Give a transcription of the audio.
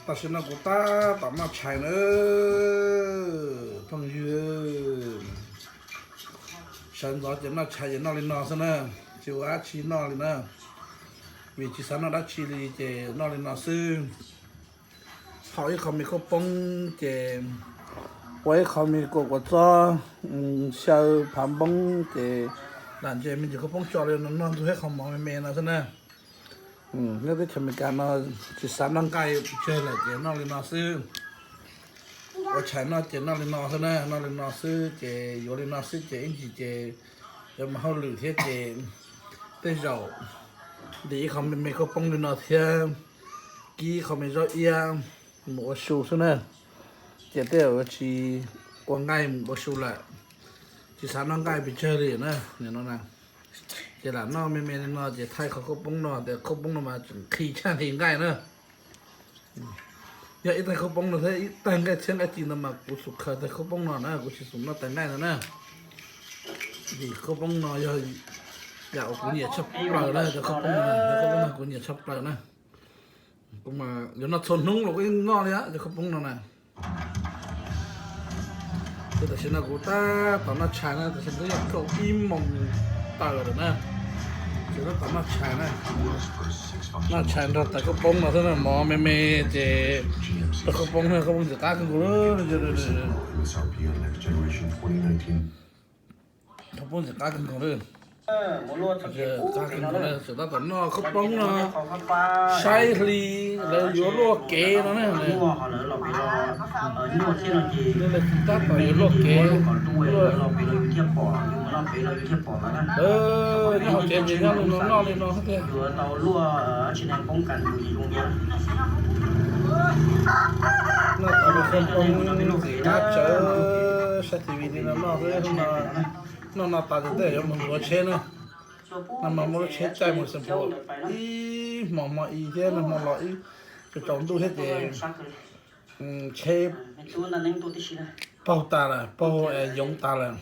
Tam sim no kuv tab tom noj tshais na phooj ywg. Sawv ntxov ces noj tshais ces noj li no xwb na, tsis ua dab tsi noj li na, vim tsis xav noj dab tsi li ces noj li no xwb. Haus ib qho me khaub poob ces ua ib qho me kua kua txob, xyaw phav npoob ces lam ntses me ntsis khaub poob tso li no noj ntxuag ib qho mov me me no xwb na. Nyob teb chaws Amelikas no tsis xav noj nqaij tsawg lawm ces noj li no xwb. Ua tshais noj ces noj li no xwb na, noj li no xwb ces yuav li no xwb ces ib ntsis ces yuav mus hauj lwm thiab ces tej zaum ntim ib qho me me khaub poob li no thiab kib qho me zaub iab mus ua su xwb na. Ces tej zaum yuav tsis ua nqaij mus ua su lawm, tsis xav noj nqaij pes tsawg li na. Ces lam noj me me li no ces thaij qhov khaub poob no tias khaub poob no mas tseem nqhis tshaj nqhis nqaij na. Yog ib tais khaub poob no thiab ib tais nqaij txhiab nqaij ci ntawd mas kuv xum khaws tais khaub poob no na, kuv tsis xum noj tais nqaij ntawd na. Vim khaub poob no yog yam uas kuv nyiam tshaj plaws na, tais khaub poob no, tais khaub poob no kuv nyiam tshaj plaws na. Kuv mas yuav noj txhua hnub los kuj yeej noj li cov khaub poob no na. Ces tam sim no kuv tab tom noj tshais na, tam sim no twb yog kaum ib moos tawm lawm na. Ces tab tom noj tshais na, noj tshais nrog tais khaub poob no xwb na, mov me me ces tais khaub poob na, khaub poob ntxim qab kawg nkaus li. Khaub poob ntxim qab kawg nkaus li. Qab kawg nkaus li, tseem tab tom noj khaub poob no, saib hli lawv yuav luaj kev no na. Tab tom yuav luaj kev, luaj, nyob hauv kev ces nyob li no noj li no tiag. Noj tas li khaub poob ntxim qab tsawv, saib T V li no noj xwb. Noj no tas ces tej zaum yuav mus ntxuav tsheb na. Nag hmo muaj lub tsheb caij mus Xeem Phuam ib hmo hmo i thiab nag hmo los ib, tsaus ntuj thiab ces tsheb paug tas lawm, paug yoov tas lawm.